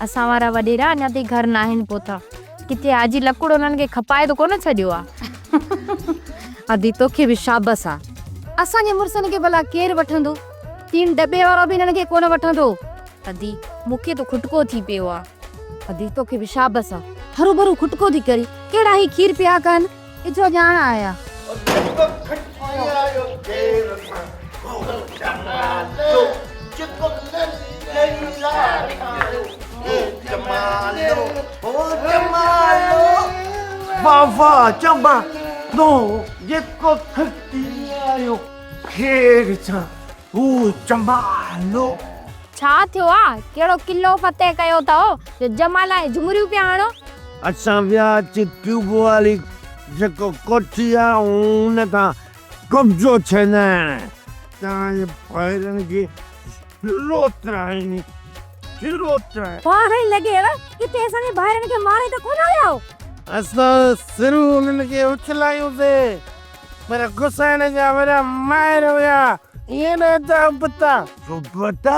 اسان وارا وڏيرا اڃا تائين گهر ناهن پهتا. ڪٿي حاجي لڪڙ انهن کي کپائي ته ڪونه ڇڏيو آ. ادي توکي به شابس آ. اسان جي مڙسن کي ڀلا ڪير وٺندو؟ ٽين ڊٻي وارو به انهن کي ڪونه وٺندو. ادي مون کي ته کٽڪو ٿي پيو آ. ادي توکي به شابس آ. هروڀرو کٽڪو ٿي ڪرين. ڪهڙا هي کير پياڪ آهن. اجهو ڄاڻ آيا. ڇا ٿيو آ؟ ڪهڙو قلعو فتح ڪيو اٿئو جو جمال ۽ جهمريون پيا هڻو؟ اسان ويا اچي ٽيوب واري جيڪو ڪوٺي آ ان تان قبضو ڇڏائڻ. توهان جي ڀائرن کي سروترائين سروترائين. باهه لڳيو ڪٿي اسان جي ڀائرن کي ماري ته ڪونه ويا هو؟ اسان سرون انهن کي اڇلايون سي پر گسائڻ جا وڏا ماهر هيا. ائين نه ادا ابتا. ابتا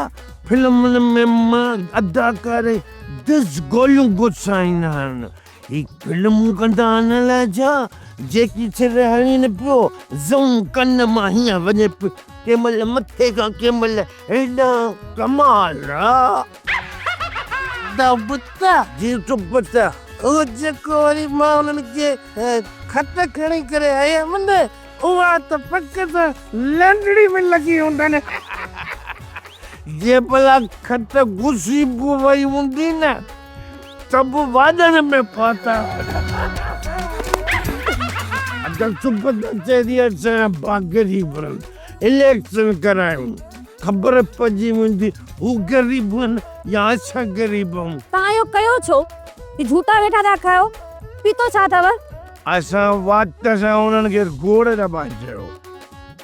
فلمن ۾ مان اداڪار دز گوليون گسائيندا آهن. هي فلمون ڪندا آهن الائي ڇا. جيڪي سر هڻين پيو زئون ڪن مان هيئن وڃي پيو ڪنهن مهل مٿي کان ڪنهن مهل هيڏانهن. ڪمال آ. ادا ابتا. جي ابتا. اهو جيڪو وري مان انهن کي کٽ کڻي ڪري آيم نه اها ته پڪ سان لنڊڙي ۾ لڳي هوندن. جي ڀلا کٽ گسي به وئي هوندي نه ته به واڏڻ ۾ پهتا. اگر چپ ته چئي اسان با غريبن اليڪشن ڪرايون خبر پئجي ويندي هو غريب آهن يا اسان غريب آهيون. توهان اهو ڪيو ڇو؟ هي جهوٽا ويٺا ٿا کايو. پيتو ڇا اٿو؟ اسان وات سان انهن کي گوڙ دٻائي ڇڏيو.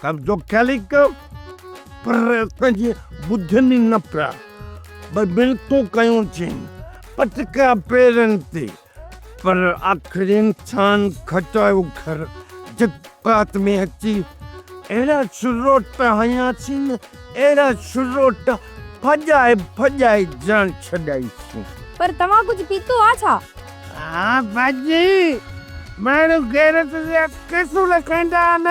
قبضو خالي ڪيو پر اسان جي ٻڌن ئي نه پيا. ٻه منٿون ڪيون ٿين پٽڪا پيرن تي پر آخر انسان کٽايو گهر جذبات ۾ اچي اهڙا سروٽ هنياسين اهڙا سروٽ ڀڄائي ڀڄائي جان ڇڏائيسين. پر توهان ڪجهه پيتو آ ڇا؟ ها باجي، ماڻهو غيرت جا قسم کائيندا آهن،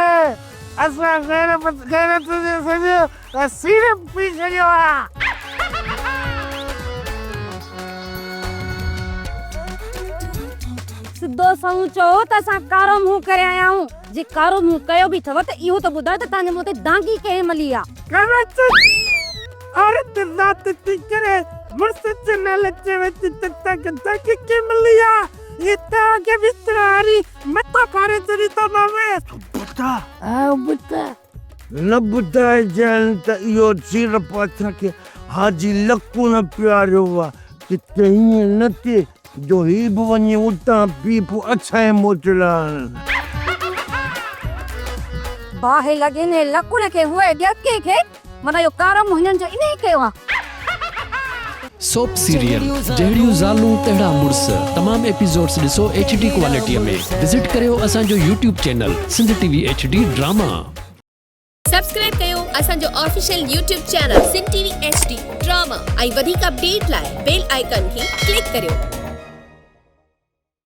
اسان غيرت غيرت جو سڄو سيرپ پي ڇڏيو آ. سڌو سنئون چئو ته اسان ڪارو منهن ڪري آيا آهيون، جي ڪارو منهن ڪيو به اٿو ته اهو ته ٻڌايو ته توهان جي منهن تي دانگي ڪنهن ملي آ؟ غيرت عورت ذات ٿي ڪري مڙس جي نالي چوي ٿي ته توکي دانگي ڪنهن ملي آ؟ هي توهان کي بستري واري مٿو ڦاڙي ڇڏي ٿو ماوي. ٻڌاء. ها ٻڌاء. نه ٻڌائجان ته اهو سيرپ اسان کي حاجي لڪو نه پياريو آ، ڪٿي ائين نه ٿئي جو هي به وڃي اتان پي پوء اسان کي موٽرائڻ. باهه لڳي انهيء لڪڻ کي هوء ڏيڪي کي معنيٰ اهو ڪارو منهن هنن جو انهيء ڪيو آ. سوپ سيريل جهڙيون زالون تهڙا مڙس تمام ايپيسوڊس ڏسو ايڇ ڊي ڪوالٽي ۾ وزٽ ڪريو اسان جو YouTube channel Sindh T V H D drama. Subscribe ڪيو اسان جو official YouTube channel Sindh T V H D drama ۽ وڌيڪ اپڊيٽ لاء بيل آئيڪان کي ڪلڪ ڪريو.